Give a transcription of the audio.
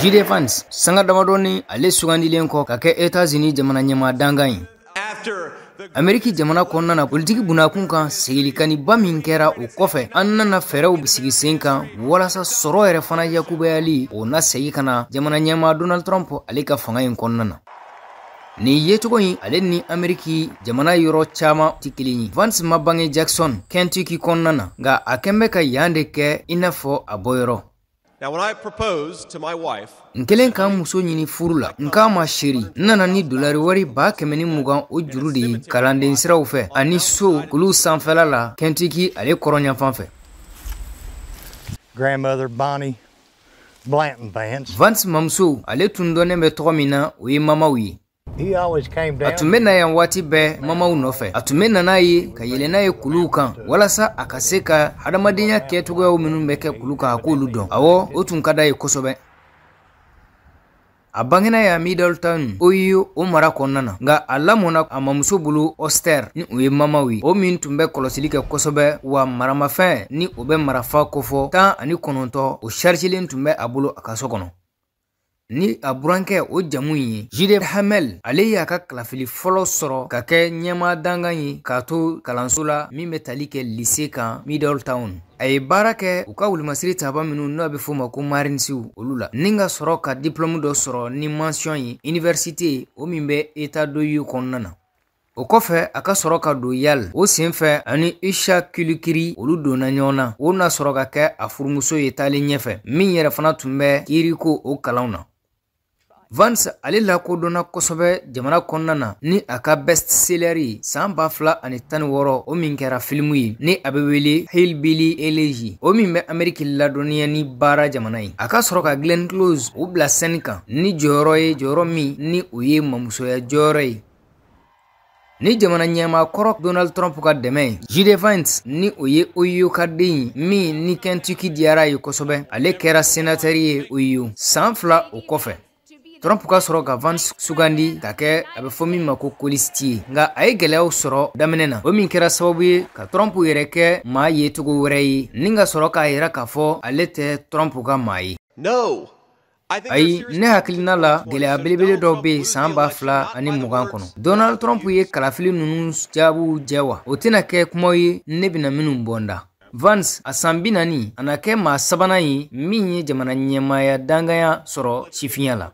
J.D. Vance, sanga damadɔni ale sugandilen kɔ ka kɛ Etats-Unis jamana ɲɛmaa dankan ye. Ameriki jamana kɔnɔna na, politiki bunakun kan, segilikaniba min kɛra o kɔfɛ, an nana fɛɛrɛw sigi sen kan walasa sɔrɔ yɛrɛ fana yakubayali o na segin ka na jamana ɲɛmaa Donald Trump ale ka fanga in kɔnɔna na. Nin yecogo in, ale ni Ameriki jamana yɔrɔ caman tɛ kelen ye. Vance ma bange Jackson, Kentucky kɔnɔna na, nka a kɛn bɛ ka yan de kɛ i n'a fɔ a bɔyɔrɔ. N kelen k'an muso ɲini furu la, n k'a ma: "Chérie, n nana ni dolari wari 120,000 o juru de ye kalanden siraw fɛ ani so kulu sanfɛla la Kentucky ale kɔrɔnyanfan fɛ." Grandmother Bonnie Blanton Vance. Vance mamuso, ale tun dɔnnen bɛ tɔgɔ min na, o ye mamaw ye. He always came down. A tun bɛ na yan waati bɛɛ mamaw nɔfɛ. A tun bɛ na n'a ye ka yɛlɛ n'a ye kuluw kan walasa a ka se ka hadamadenya kɛcogoyaw minnu bɛ kɛ kulu kan, a k'olu dɔn. Awɔ, o tun ka d'a ye kosɛbɛ. A bangena yan Middletown, Ohio o mara kɔnɔna na, nka a lamɔna a mamuso bolo Oster, ni o ye mamaw ye, o min tun bɛ kɔlɔsili kɛ kosɛbɛ, wa maramafɛn ni o bɛ marafa kofɔ 19, o sarijilen tun bɛ a bolo a ka so kɔnɔ. Ni a burankɛ, o jamu ye J.D. Hamel, ale y'a ka kalafili fɔlɔ sɔrɔ ka kɛ ɲɛmaa dankan ye k'a to kalanso la min bɛ tali kɛ lycée kan Middletown. A ye baara kɛ u ka wulumasiri taba minnu n'o bɛ f'o ma ko Marinesiw, olu la, ni ka sɔrɔ ka diplôme dɔ sɔrɔ ni mention ye université o min bɛ État d'Ohio kɔnɔna na. O kɔfɛ, a ka sɔrɔ ka don Yale. O senfɛ, ani Usha Kilikiri, olu donna ɲɔgɔn na. O na sɔrɔ ka kɛ a furumuso ye taalen ɲɛfɛ, min yɛrɛ fana tun bɛ kiiriko o kalanw na. Vance ale lakodɔnna kosɛbɛ jamana kɔnɔna na ni a ka best-seller ye san 2016, o min kɛra filimu ye ni a bɛ wele Hillbilly Elegy, o min bɛ Ameriki ladɔnniya ni baara jamana ye. A ka sɔrɔ ka Glenn Close o bila scène kan ni jɔyɔrɔ ye, jɔyɔrɔ min ni o ye mamusoya jɔyɔrɔ ye. Ni jamana ɲɛmaa kɔrɔ Donald Trump ka dɛmɛ ye, J.D. Vance, ni o ye Ohio ka den ye min ni Kentucky diyara ye kosɛbɛ, ale kɛra sénateur ye Ohio san 2 o kɔfɛ. Trump ka sɔrɔ ka Vance sugandi ka kɛ a bɛ fɔ min ma ko colistier, nka a ye gɛlɛyaw sɔrɔ daminɛ na, o min kɛra sababu ye ka Trump yɛrɛ kɛ maa ye cogo wɛrɛ ye, ni ka sɔrɔ k'a yira k'a fɔ ale tɛ Trump ka maa ye. Ayi, ne hakilina la, gɛlɛya belebele dɔ bɛ yen san 2020 kɔnɔ. Donald Trump ye kalafili ninnu jaabiw jɛ wa, o tɛna kɛ kumaw ye ne bɛna minnu bɔ n da. Vance, a san 40, a na kɛ maa sabanan ye min ye jamana ɲɛmaaya danganya sɔrɔ sifinya la.